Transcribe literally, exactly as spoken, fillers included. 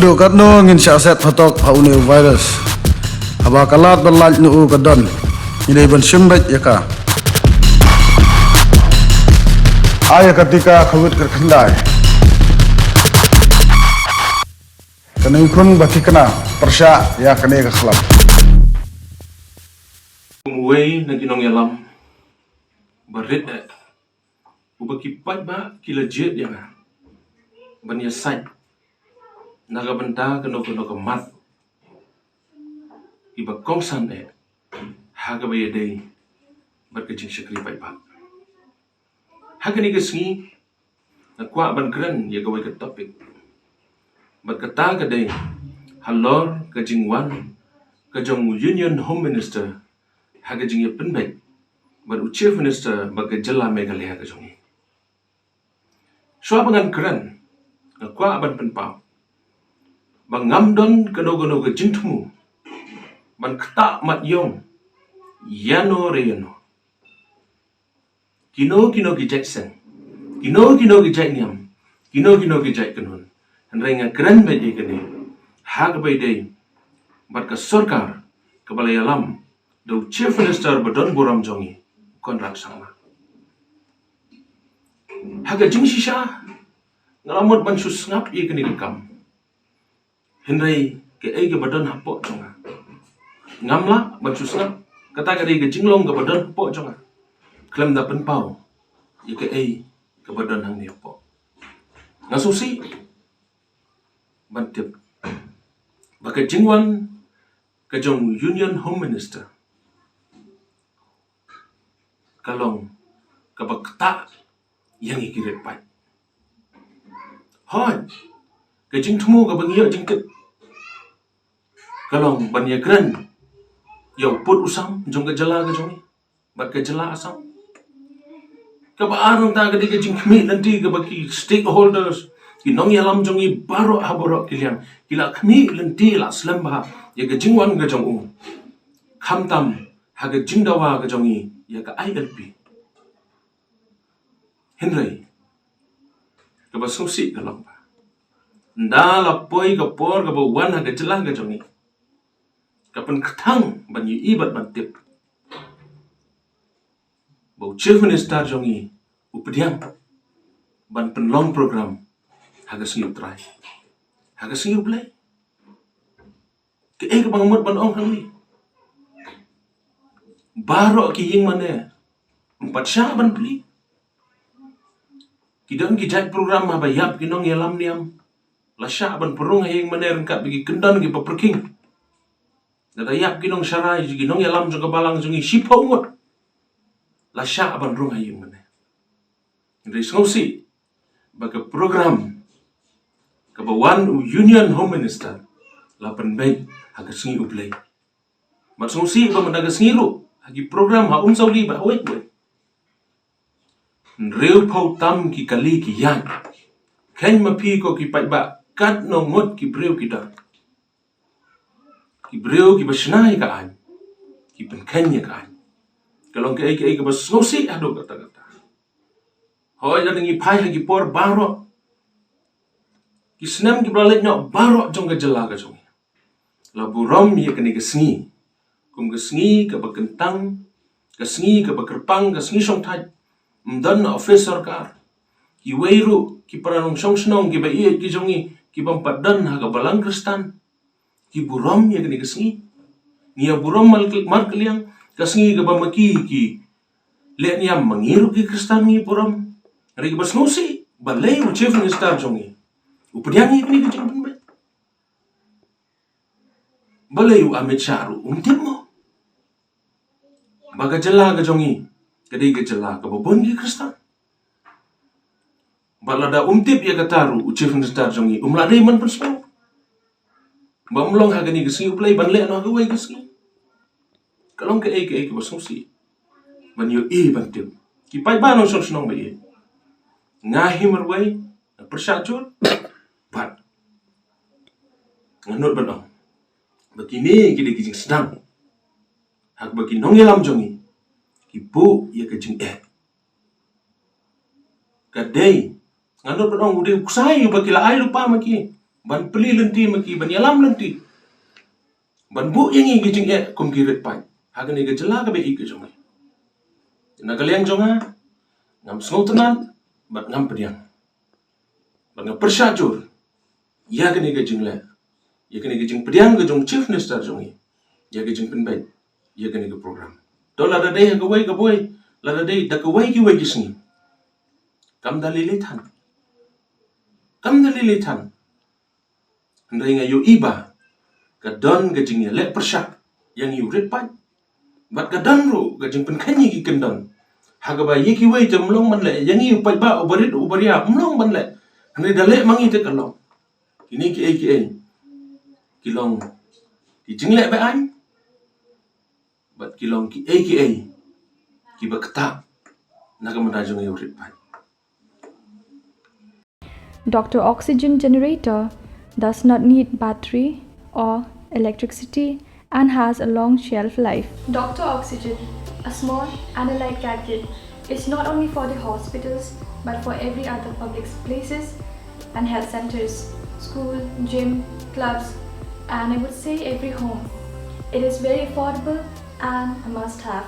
Dok katno ngin shah set phatok ha une u virus. Haba ka lad ban lait na u ka don, ngi dei ban shim beit ïa ka. Ai ïa ka tika covid kyrkhyndai. Kane khun ba thikna pyrshah ïa kane ka khlam. Uwei na ki nongïalam ba rit eh, uba ki paidbah ki la jied ïa nga ban ïasaid na ka bynta kano kano ka mat kiba kongsan eh ha kaba ïadei bad ka jingshakri paidbah. Ha kane ka sngi nga kwah ban kren ïa kawei ka topic, bad kata ka dei halor ka jingwan ka jong u Union Home Minister ha ka jingïapynbeit bad u Chief Minister bad ka jylla Meghalaya ka jong ngi. Shuwa ba ngan kren, nga kwah ban pynpaw ba ngam don kano kano ka jingthmu ban ktah mat ïong ïano re ïano. Kino kino ki jait seng, kino kino ki jait niam, kino kino ki jait kynhun. Hynrei nga kren beit ïa kane ha kaba ïadei bad ka sorkar kaba la ïalam da u Chief Minister ba don burom jong ngi, Conrad Sangma. Ha ka jingshisha nga la mut ban shu sngap ïa kane ka kam. Hynrei kaei kaba don hapoh jong nga, ngam lah ban shu sngap. Kata ka dei ka jinglong kaba don hapoh jong nga, khlem da pynpaw ïa kaei kaba don hangne hapoh. Nga sngewsih ban tip ba ka jingwan ka jong u Union Home Minister ka long kaba ktah ïa ngi ki riewpaid. Hooid, ka jingthmu kaba ngi ïoh jingkit ka long ban ïakren ïa u pud u sam jong ka jylla ka jong ngi bad ka jylla Assam. Kaba ar nangta ka dei ka jingkhmih lynti kaba ki stakeholders, ki nongïalam jong ngi baroh ha baroh ki liang ki la khmih lynti, la slem bha ïa ka jingwan ka jong u, khamtam ha ka jingdawa ka jong ngi ïa ka I L P. Hynrei kaba sngewsih ka long ba ynda la poi ka por kaba wan ha ka jylla ka jong ngi, ka pynkthang ban ïohi bad ban tip ba u Chief Minister jong ngi u pdiang ban pynlong program ha ka sngi U Trai, ha ka sngi U Blei. Kaei kaba nga mut ban ong hangne, baroh ki ïing mane ym pat shah ban plie. Ki don ki jait program haba ïap ki nongïalam niam, la shah ban pynrung ha ïing mane ryngkat bad ki kyndon kiba pyrkhing. Lada ïap ki nongsharai, ki nongïalam jong ka balang jong ngi shiphew ngut, la shah ban rung ha ïing mane. Hynrei sngewsih ba ka program kaba wan u Union Home Minister la pynbeit ha ka sngi U Blei. Bad sngewsih ba mynta ka sngi ruh ha ki program ha Umsawli bad ha wei wei, hynriewphew tam ki kali ki ïaid. Kheiñ ma phi ko ki paidbah, katno ngut ki briew ki don, ki briew kiba shna ïa ka aiñ, ki pynkheiñ ïa ka aiñ. Ka long kaei kaei kaba sngewsih haduh katta katta. Hooid, lada ngi phai ha ki por baroh, ki snem kiba la leit noh baroh jong ka jylla ka jong ngi la burom ïa kane ka sngi kum ka sngi kaba kyntang, ka sngi kaba kyrpang, ka sngi shongthait. Ym don na ophis sorkar. Kiwei ruh ki para nongshong shnong kiba ïeit ki jong ngi kiba ym pat don ha ka balang Khristan, ki burom ïa kane ka sngi. Ngi ïa burom mar, markylliang, ka sngi kaba ma ki ki leh niam, ma ngi ruh ki Khristan ngi burom. Hynrei kaba sngewsih, balei u Chief Minister jong ngi u pdiang ïa kane ka jingpynbeit? Balei u Amit Shah ruh um tip mo ba ka jylla ka jong ngi ka dei ka jylla kaba bun ki Khristan? Bad lada um tip ïa kata ruh u Chief Minister jong ngi um lah dei ban pynsngew. Ba um long ha kane ka sngi U Blei ban leh noh ha kawei ka sngi. Ka long kaei kaei kaba sngewsih ban ïohi ban tip. Ki paidbah nongshong shnong ba ïeit, nga hi marwei, nga pyrshah jur, bad nga nud ban ong ba kine ki dei ki jingsdang ha kaba ki nongïalam jong ngi ki buh ïa ka jingeh. Ka dei, nga nud ban ong, u dei u ksai uba ki la ai lypa ma ki. ban plie lynti ma ki, ban ïalam lynti, ban buh ïa ngi ki jingeh kum ki rit paid ha kane ka jylla kaba ïeit ka jong ngi. Na ka liang jong nga, ngam sngewtynnat bad ngam pdiang. Bad nga pyrshah jur ïa kane ka jingleh, ïa kane ka jingpdiang ka jong Chief Minister jong ngi, ïa ka jingpynbeit ïa kane ka program. To lada dei ha kawei ka buai, lada dei da kawei kiwei ki sngi, kam da lei lei than. Kam da lei lei than. Hynrei nga ïohi ba ka don ka jingïaleh pyrshah ïa ngi u rit paid, bad ka don ruh ka jingpynkheiñ ïa ki kyndon, ha kaba ïa kiwei te ym long ban leh, ïa ngi u paidbah uba rit uba ria ym long ban leh. Hynrei da leh ma ngi te ka long. Kine kiei kiei ki long ki jingleh be-aiñ, bad ki long kiei kiei kiba ktah na ka bynta jong ngi u rit paid. Doctor Oxygen generator does not need battery or electricity and has a long shelf life. Doctor Oxygen, a small and a light gadget, is not only for the hospitals but for every other public places and health centers, school, gym, clubs, and I would say every home. It is very affordable and a must have.